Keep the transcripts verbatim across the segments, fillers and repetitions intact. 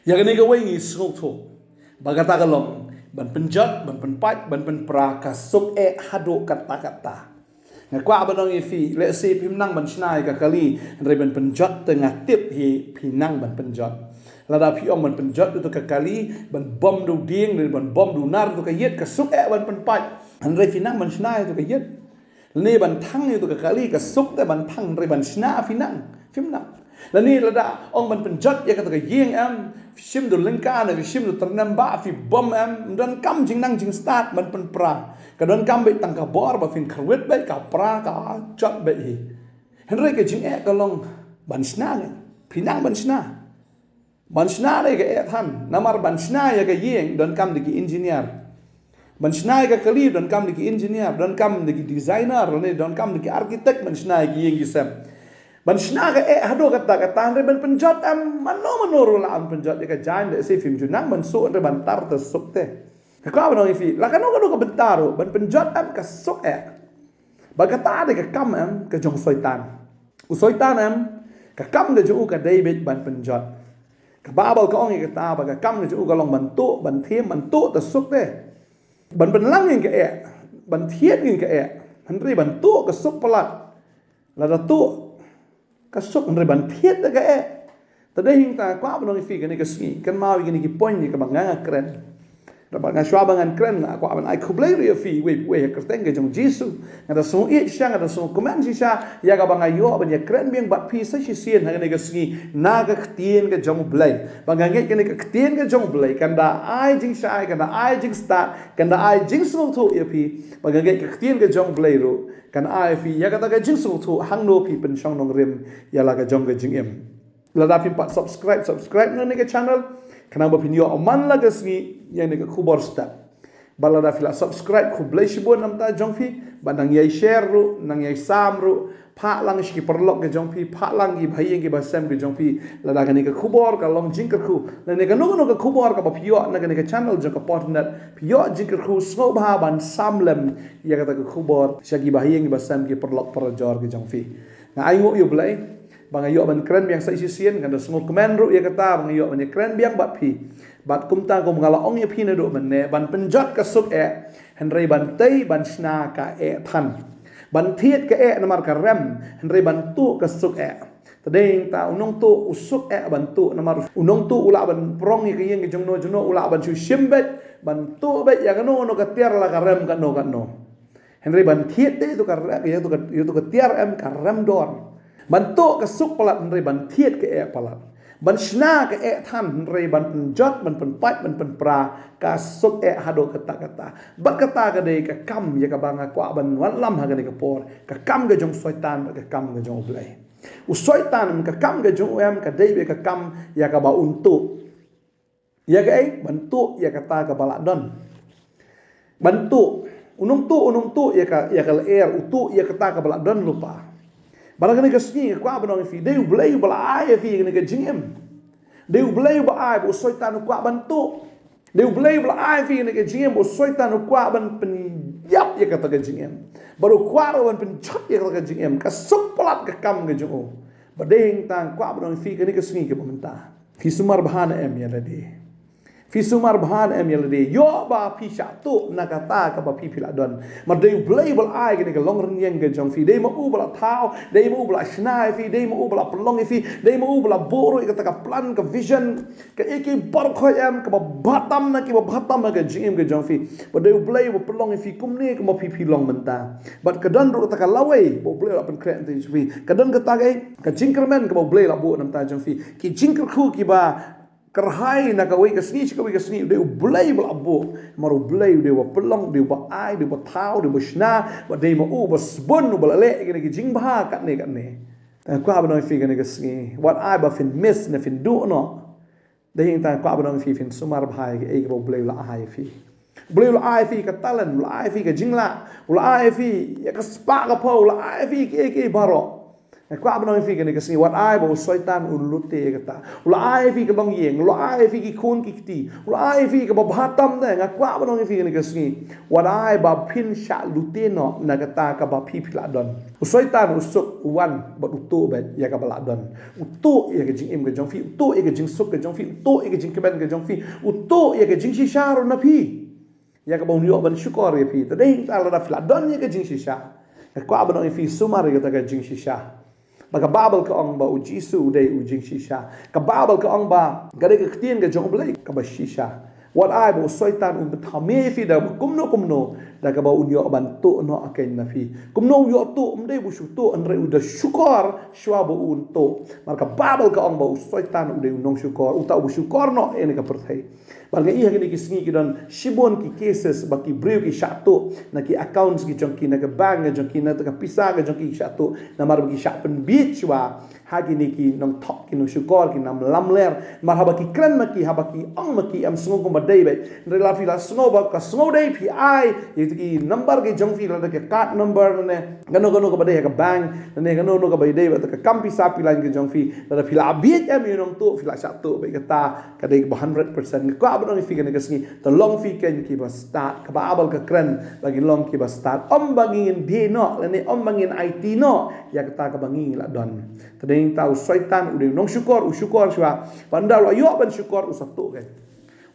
Ïa kane kawei ngi sngewthuh ba kata ka long ban pynjot, ban pynpait, ban pynpra ka suk eh haduh katta katta. Nga kwah ban ong ïa phi, lehse phim nang ban shna ïa ka kali, hynrei ban pynjot te nga tip hi phi nang ban pynjot. Lada phi ong ban pynjot ïa tu ka kali, ban bom da u dieng, ban bom da u nar, ïa tu ka ïit, ka suk eh ban pynpait, hynrei phi nang ban shna ïa tu ka ïit. Lane ban thang ïa tu ka kali, ka suk te ban thang, hynrei ban shna phi nang, phim nang. Lane lada ong ban pynjot ïa kata ka ïing em, phi shim da u lyngka ne phi shim da u tyrnem ba phi bom em, ym donkam jingnang jingstad ban pynpra. Ka donkam beit tang ka bor ba phin kyrwit beit, ka pra, ka jot beit hi. Hynrei ka jingeh ka long ban shna ngi, phi nang ban shna. Ban shna ïa ka eh than, namar ban shna ïa ka ïing donkam da ki engineer. Ban shna ïa ka kali donkam da ki engineer, donkam da ki designer, lane donkam da ki architect ban shna ïa ki ïing ki sem. Ban shna ka eh haduh katta katta, hynrei ban pynjot em, mano mano ruh lah ban pynjot ïa ka jaiñ, lehse phim ju nang ban suk, hynrei ban tar te suk te. Nga kwah ban ong ïa phi, la kano kano ka bynta ruh, ban pynjot em ka suk eh. Ba kata dei ka kam em ka jong u Soitan. U Soitan em, ka kam ka jong u ka dei beit ban pynjot. Ka Baibl ka ong ïa kata ba ka kam ka jong u ka long ban tuh, ban thiem, ban tuh te suk te. Ban pynlang ïa ka eh, ban thied ïa ka eh, hynrei ban tuh ka suk palat. Lada tuh ka suk, hynrei ban thied ïa ka eh. Te dei hangta nga kwah ban ong ïa phi kane ka sngi, kynmaw ïa kine ki point ïa kaba nga nga kren. Naba nga, shwa ba ngan kren, nga kwah ban ai khublei ruh ïa phi, wei wei ha ka kyrteng ka jong u Jisu. Nga da sngew ïeit shisha, nga da sngew kmen shisha ïa kaba nga ïoh ban ïa kren biang bad phi sa shisien ha kane ka sngi na ka ktien ka jong U Blei. Ba nga ngeit kane ka ktien ka jong U Blei kan da ai jingshai, kan da ai jingstad, kan da ai jingsngewthuh ïa phi. Ba nga ngeit ka ktien ka jong U Blei ruh kan ai phi ïa kata ka jingsngewthuh hangno phi pynshong nongrim ïa la ka jong ka jingim. Lada phim pat subscribe, subscribe na kane ka channel, khnang ba phin ïoh man la ka sngi ïa kane ka khubor step. Bad lada phi la subscribe, khublei shibun namar ta jong phi. Bad nang ïai share ruh, nang ïai sam ruh, phah lang sha ki paralok ka jong phi, phah lang ki bahaïing ki bahasem ka jong phi. Lada kane ka khubor ka long jingkyrkhu, lane kano kano ka khubor kaba phi ïoh na kane ka channel jong ka Podnet, phi ïoh jingkyrkhu, sngewbha ban sam lem ïa kata ka khubor sha ki bahaïing ki bahasem, ki paralok parajor ka jong phi. Nga ainguh ïa U Blei ba nga ïoh ban kren biang sa shisien, nga da sngew kmen ruh ïa kata ba nga ïoh ban ïa kren biang bad phi. Bad kumta kum nga la ong ïa phi naduh mynne, ban pynjot ka suk eh, hynrei ban tei ban shna ka eh than. Ban thied ka eh namar ka rem, hynrei ban tuh ka suk eh. Te dei hangta u nongtuh u suk eh ban tuh, namar u nongtuh u lah ban prong ïa ka ïing ka jongno jongno, u lah ban shu shim beit, ban tuh beit ïa kano kano ka tiar la ka rem kano kano. Hynrei ban thied te ïa tu ka re-, ïa tu ka, ïa tu ka tiar em ka rem dor. Ban tuh ka suk palat hynrei ban thied ka eh palat. Ban shna ka eh than hynrei ban pynjot, ban pynpait, ban pynpra ka suk eh haduh katta katta. Bad kata ka dei ka kam ïa kaba nga kwah ban wanlam ha kane ka por. Ka kam ka jong u Soitan bad ka kam ka jong U Blei. U Soitan ka kam ka jong u em ka dei beit ka kam ïa kaba un tuh. Ïa kaei? Ban tuh ïa kata kaba la don. Ban tuh, u nongtuh, u nongtuh ïa ka, ïa ka lyer, u tuh ïa kata kaba la don lypa. Bad ha kane ka sngi nga kwah ban ong ïa phi, dei U Blei uba la ai ïa phi kane ka jingim. Dei U Blei uba ai, ba u Soitan u kwah ban tuh. Dei U Blei uba la ai ïa phi kane ka jingim, ba u Soitan u kwah ban pynïap ïa kata ka jingim. Bad u kwah ruh ban pynjot ïa kata ka jingim, ka suk palat ka kam ka jong u. Bad dei hangta nga kwah ban ong ïa phi kane ka sngi kaba mynta, phi sumar bha ne em ïa lade? Phi sumar bha ne em ïa lade? Ïoh ba phi shah tuh na kata kaba phi, phi la don. Namar dei U Blei uba la ai kane ka longrynïeng ka jong phi. Dei ma u ba la thaw, dei ma u ba la shna ïa phi, dei ma u ba la pynlong ïa phi, dei ma u ba la buh ruh ïa kata ka plan, ka vision, kaei kaei baroh khoit em, kaba bha tam na kiba bha tam ha ka jingim ka jong phi. Bad dei U Blei uba pynlong ïa phi kumne kumba phi, phi long mynta. Bad ka don ruh kata ka lawei ba U Blei u la pynkhreh ïa phi. Ka don kata ka, ka jingkyrmen kaba U Blei u la buh na ka bynta jong phi. Ki jingkyrkhu kiba kyrhai na kawei ka sngi sha kawei ka sngi, dei U Blei uba la buh. Namar U Blei u dei uba pynlong, dei uba ai, dei uba thaw, dei uba shna, bad dei ma u uba sbun, uba la leh ïa kine ki jingbha katne katne. Te nga kwah ban ong ïa phi kane ka sngi, wat ai ba phin miss ne phin duh noh. Dei hangta nga kwah ban ong ïa phi, phin sumar bha ïa kaei kaba U Blei u la ai ïa phi. U Blei u la ai ïa phi ka talent, u la ai ïa phi ka jinglah, u la ai ïa phi ïa ka spah ka phew, u la ai ïa phi kiei kiei baroh. Nga kwah ban ong ïa phi kane ka sngi, wat ai ba u Soitan un lute ïa kata. U la ai ïa phi ka longïing, u la ai ïa phi ki khun ki kti, u la ai ïa phi kaba bha tam de. Nga kwah ban ong ïa phi kane ka sngi, wat ai ba phin shah lute noh na kata kaba phi phi la don. U Soitan u suk, u wan bad u tuh beit ïa kaba la don. U tuh ïa ka jingim ka jong phi, u tuh ïa ka jingsuk ka jong phi, u tuh ïa ka jingkmen ka jong phi, u tuh ïa ka jingshisha ruh na phi. Ïa kaba un ïoh ban shukor ïa phi. Te dei ta lada phi la don ïa ka jingshisha, nga kwah ban ong ïa phi, sumar ïa kata ka jingshisha. Ba ka Baibl ka ong ba u Jisu u dei u jingshisha. Ka Baibl ka ong ba ka dei ka ktien ka jong U Blei kaba shisha. Wat ai ba u Soitan un bthame ïa phi da kumno kumno, da kaba un ïoh ban tuh noh ïa ka na phi. Kumno u ïoh tuh? Ym dei ba u shu tuh, hynrei u da shukor shuwa ba un tuh. Namar ka Baibl ka ong ba u Soitan u dei u nongshukor, uta uba shukor noh ïa kane ka pyrthei. Bad nga ïohi ha kine ki sngi ki don shibun ki cases ba ki briew ki shah tuh na ki accounts ki jong ki, na ka bank ka jong ki, na ka pisa ka jong ki, ki shah tuh namar ba ki shah pynbiej shuwa ha kine ki nongthok, ki nongshukor, ki nongïalamler. Namar haba ki kren ma ki, haba ki ong ma ki, em sngew kumba dei beit. Hynrei lada phi la sngew ba ka sngew dei, phi ai ïa ki number ki jong phi, lada ka card number ne kano kano kaba dei ha ka bank ne kano kano kaba dei bad ka kam pisa pisa ka jong phi, lada phi la biej em ïa u nongtuh, phi la shah tuh beit, kata ka dei kaba hundred percent. Nga kwah ban ong ïa phi kane ka sngi, to long phi kein kiba stad. Ka Baibl ka kren ba ngin long kiba stad. Ym ba ngin die noh lane ym ba ngin aiti noh ïa kata kaba ngi la don. Te dei ta u Soitan u dei u nongshukor, u shukor shuwa. Bad ynda u la ïoh ban shukor, u sa tuh kein.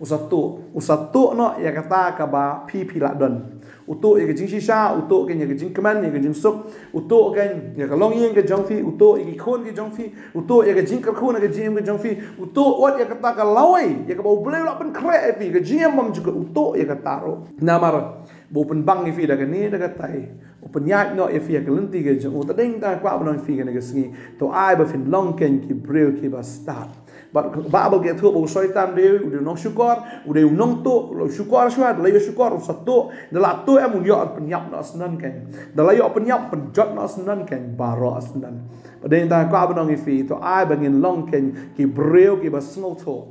U sa tuh, u sa tuh noh ïa kata kaba phi phi la don. U tuh ïa ka jingshisha, u tuh kein ïa ka jingkmen, ïa ka jingsuk, u tuh kein ïa ka longïing ka jong phi, u tuh ïa ki khun ki jong phi, u tuh ïa ka jingkyrkhu na ka jingim ka jong phi, u tuh wat ïa kata ka lawei ïa kaba U Blei u la pynkhreh ïa phi, ka jingim bymjukut, u tuh ïa kata ruh. Namar ba u pynbang ïa phi da kane da katai, u pynïaid noh ïa phi ïa ka lynti ka jong u. Te dei ta nga kwah ban ong ïa phi kane ka sngi, to ai ba phin long kein ki briew kiba stad. Bad ka Baibl ka ïathuh ba u Soitan u dei u nongshukor, u dei u nongtuh, u la shukor shuwa, da la ïoh shukor u sa tuh, da la tuh em un ïoh pynïap noh shen kein. Da la ïoh pynïap, pynjot noh shen kein baroh shen. Bad dei ta nga kwah ban ong ïa phi, to ai ba ngin long kein ki briew kiba sngewthuh.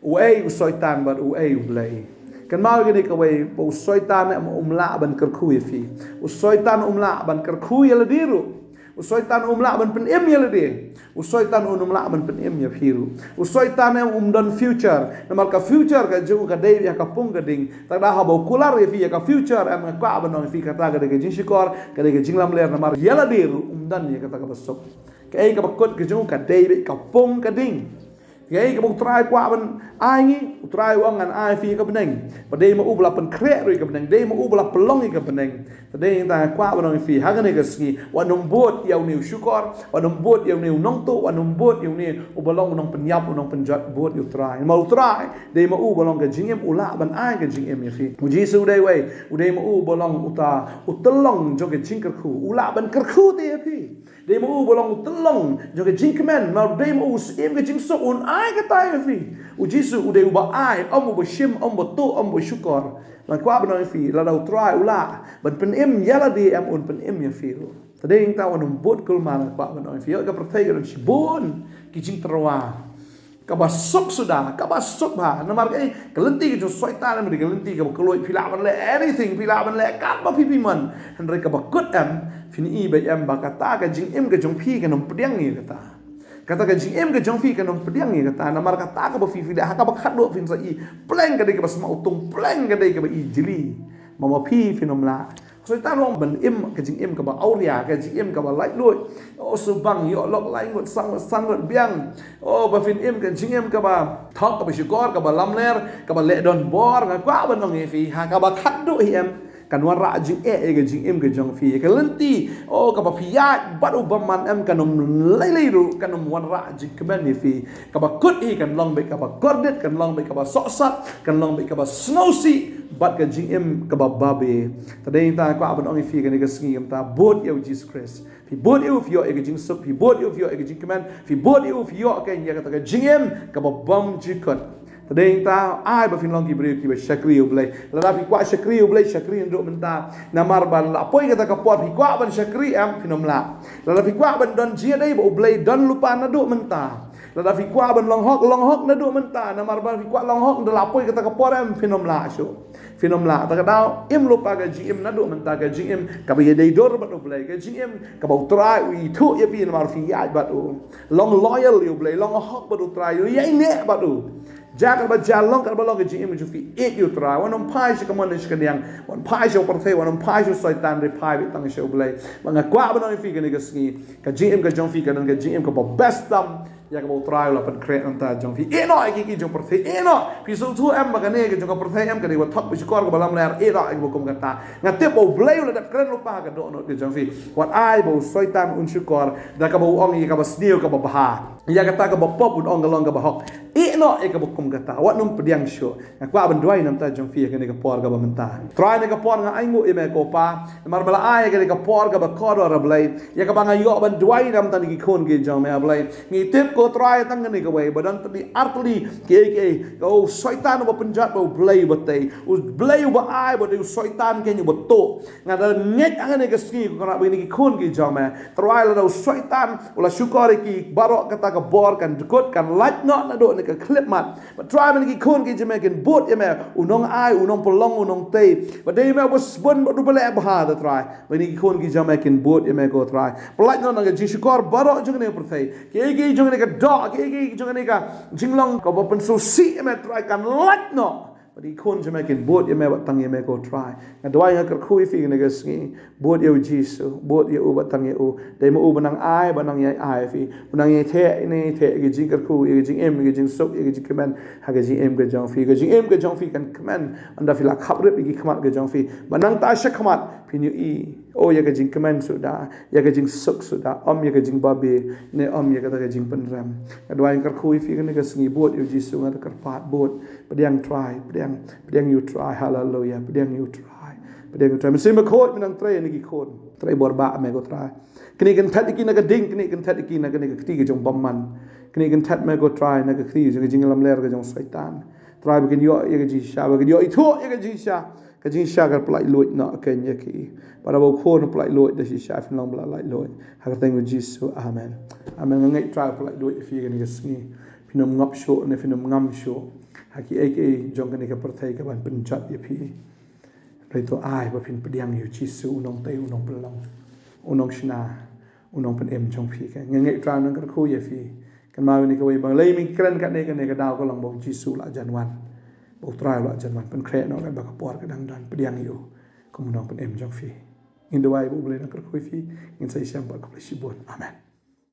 Uei u Soitan bad uei U Blei. Kynmaw ïa kane kawei, ba u Soitan em um lah ban kyrkhu ïa phi. U Soitan um lah ban kyrkhu ïa lade ruh. U Soitan um lah ban pynim ïa lade. U Soitan um lah ban pynim ïa phi ruh. U Soitan em um don future. Namar ka future ka jong u ka dei ïa ka pung ka ding. Te da haba u kular ïa phi ïa ka future, em nga kwah ban ong ïa phi, kata ka dei ka jingshukor, ka dei ka jinglamler, namar ïa lade ruh um don ïa kata kaba suk. Kaei kaba kut ka jong u ka dei beit ka pung ka ding. Kaei kaba U Trai u kwah ban ai ngi, U Trai u ong ngan ai ïa phi ïa ka bneng. Bad dei ma u ba la pynkhreh ruh ïa ka bneng, dei ma u ba la pynlong ïa ka bneng. Te dei ta nga kwah ban ong ïa phi ha kane ka sngi, wat nym bud ïa une u shukor, wat nym bud ïa une u nongtuh, wat nym bud ïa une uba long u nongpynïap, u nongpynjot, bud ïa U Trai. Ma U Trai dei ma u ba long ka jingim, u lah ban ai ka jingim ïa phi. U Jisu u dei uei? U dei ma u ba long uta u tyllong jong ka jingkyrkhu, u lah ban kyrkhu te ïa phi. Dei ma u ba long u tyllong jong ka jingkmen, ma dei ma u u syiem ka jingsuk, un ai kata ïa phi. U Jisu u dei uba ai, ym uba shim, ym uba tuh, ym uba shukor. Nga kwah ban ong ïa phi, lada U Trai u lah ban pynim ïa lade, em un pynim ïa phi ruh. Te dei ta wat nym bud kulmar, nga kwah ban ong ïa phi, ïa ka pyrthei ka don shibun ki jingtyrwa kaba suk suda, kaba suk bha. Namar kaei? Ka lynti ka jong u Soitan em dei ka lynti kaba khlaiñ, phi lah ban leh anything, phi lah ban leh katba phi phi mon. Hynrei kaba kut em, phin i beit em ba kata ka jingim ka jong phi kan ym pdiang ïa kata. Kata ka jingim ka jong phi kan ym pdiang ïa kata. Namar kata kaba phi phi leh ha kaba khatduh phin sa i pleng ka dei kaba sma utung, pleng ka dei kaba i jli. Ma ma phi phin ym lah. Soitan u ong ban im ka jingim kaba awria, ka jingim kaba laitluid. O shu bang ïoh lok lai ngut, san ngut, san ngut biang. O ba phin im ka jingim kaba thok, kaba shukor, kaba lamler, kaba leh donbor. Nga kwah ban ong ïa phi, ha kaba khatduh hi em, kan wanrah jingeh ïa ka jingim ka jong phi. Ka lynti, o kaba phi ïaid bad u bymman em, kan ym lei lei ruh, kan ym wanrah jingkmen ïa phi. Kaba kut hi kan long beit kaba kordit, kan long beit kaba sohsat, kan long beit kaba sngewsih bad ka jingim kaba babe. Te dei ta nga kwah ban ong ïa phi kane ka sngi, kumta bud ïa u Jisu Khrist. Phi bud ïa u phi ïoh ïa ka jingsuk, phi bud ïa u phi ïoh ïa ka jingkmen, phi bud ïa u phi ïoh kein ïa kata ka jingim kaba bymjukut. Te dei ta, ai ba phin long ki briew kiba shakri ïa U Blei. Lada phi kwah shakri ïa U Blei, shakri naduh mynta. Namar ba la poi kata ka por phi kwah ban shakri em, phin ym lah. Lada phi kwah ban don jingïadei bad U Blei, don lypa naduh mynta. Lada phi kwah ban long hok, long hok naduh mynta, namar ba phi kwah long hok, da la poi kata ka por em, phin ym lah shuh. Phin ym lah, ta ka daw, im lypa ka jingim naduh mynta, ka jingim kaba ïadei dur bad U Blei, ka jingim kaba U Trai u ithuh ïa phi namar phi ïaid bad u. Long loyal ïa U Blei, long hok bad U Trai, ïaineh bad u. Jia katba jia, long katba long, ka jingim jong phi ïeit ïa U Trai. Wat nym phai sha ka mon sha ka niang, wat nym phai sha u pyrthei, wat nym phai sha u Soitan, hynrei phai beit tang sha U Blei. Ba nga kwah ban ong ïa phi kane ka sngi, ka jingim ka jong phi ka don ka jingim kaba best tam ïa kaba U Trai u la pynkhreh na ka bynta jong phi. Ïehnoh ïa ki, ki jong pyrthei, ïehnoh. Phi sngewthuh em ba kane ka jong ka pyrthei em, kane kaba thok, ba shukor, kaba lamler, ïehnoh ïa kaba kum kata. Nga tip ba U Blei u la dep kren lypa ha ka dohnud ka jong phi. Wat ai ba u Soitan un shukor da kaba u ong ïa kaba sniew, kaba bha. Ïa kata kaba pop un ong ka long kaba hok. Ïehnoh ïa kaba kum kata. Wat nym pdiang shuh. Nga kwah ban duwai na ka bynta jong phi ha kane ka por kaba mynta. Trai, ha kane ka por nga ainguh ïa me ko Pa. Namar me la ai ha kane ka por kaba kordor, A Blei, ïa kaba nga ïoh ban duwai na ka bynta ki khun ki jong me, A Blei. Ngi tip ko Trai, tang kane kawei ba don tylli ar tylli kiei kiei, ka u Soitan uba pynjot bad U Blei uba tei. U Blei uba ai, ba dei u Soitan keiñ uba tuh. Nga da ngeit ha kane ka sngi ko Kynrad, ba kine ki khun ki jong me, Trai, lada u Soitan u la shukor ïa ki, baroh kata ka bor kan dkut, kan lait noh naduh kane ka khyllipmat. Bad Trai, ba kine ki khun ki jong me kin bud ïa me, u nongai, u nongpynlong, u nongtei. Ba dei me uba sbun bad uba leh bha, da Trai, ba kine ki khun ki jong me kin bud ïa me ko Trai. Pyllait noh na ka jingshukor baroh jong kane ka pyrthei. Kiei kiei jong kane ka doh, kiei kiei jong kane ka jinglong kaba pynsngewsih ïa me, Trai, kan lait noh. Bad ki khun jong me kin bud ïa me, bad tang ïa me ko Trai. Nga duwai, nga kyrkhu ïa phi kane ka sngi. Bud ïa u Jisu, bud ïa u, bad tang ïa u. Dei ma u ba nang ai, ba nang ïai ai ïa phi. U nang ïai theh, ïa nang ïai theh ïa ka jingkyrkhu, ïa ka jingim, ïa ka jingsuk, ïa ka jingkmen ha ka jingim ka jong phi. Ka jingim ka jong phi kan kmen ynda phi la khaprip ïa ki khmat ka jong phi. Ba nangta sha khmat phin ïohi, o, ïa ka jingkmen suda, ïa ka jingsuk suda, ym ïa ka jingbabe, ne ym ïa kata ka jingpynrem. Nga duwai, nga kyrkhu ïa phi kane ka sngi. Bud ïa u Jisu, nga da kyrpad, bud. Pdiang Trai, pdiang, pdiang ïa u Trai, haleluya, pdiang ïa u Trai. Pdiang ïa u Trai. Mynsiem Bakhuid, me nang trei ïa kine ki khun. Trei bor bha me ko Trai. Kine ki kynthet ïa ki na ka ding, kine ki kynthet ïa ki na kane ka kti ka jong bymman. Kine ki kynthet me ko Trai na ka kti jong ka jinglamler ka jong Soitan. Trai, ba kin ïoh ïa ka jingshisha, ba kin ïoh ithuh ïa ka jingshisha. Ka jingshisha ka pyllait luid noh keiñ ïa ki. Ba haba u khun u pyllait luid da shisha, phin long ba la lait luid. Ha ka kyrteng u Jisu. Amen. Amen. Nga ngeit Trai u pyllait luid ïa phi kane ka sngi. Phin ym ngop shuh ne phin ym ngam shuh ha kiei kiei jong kane ka pyrthei ka ban pynjot ïa phi. Hynrei to ai ba phin pdiang ïa u Jisu, u nongtei, u nongpynlong, u nongshna, u nongpynim jong phi. Ka nga ngeit Trai, nang kyrkhu ïa phi. Kynmaw ïa kane kawei, ba lei me kren kane, kane ka daw ka long ba u Jisu u la jan wan. Ba u Trai u la jan wan. Pynkhreh noh katba ka por ka dang don. Pdiang ïa u kum u nongpynim jong phi. Ngin duwai ba U Blei nang kyrkhu ïa phi. Ngin sa ïashem pat, khublei shibun. Amen.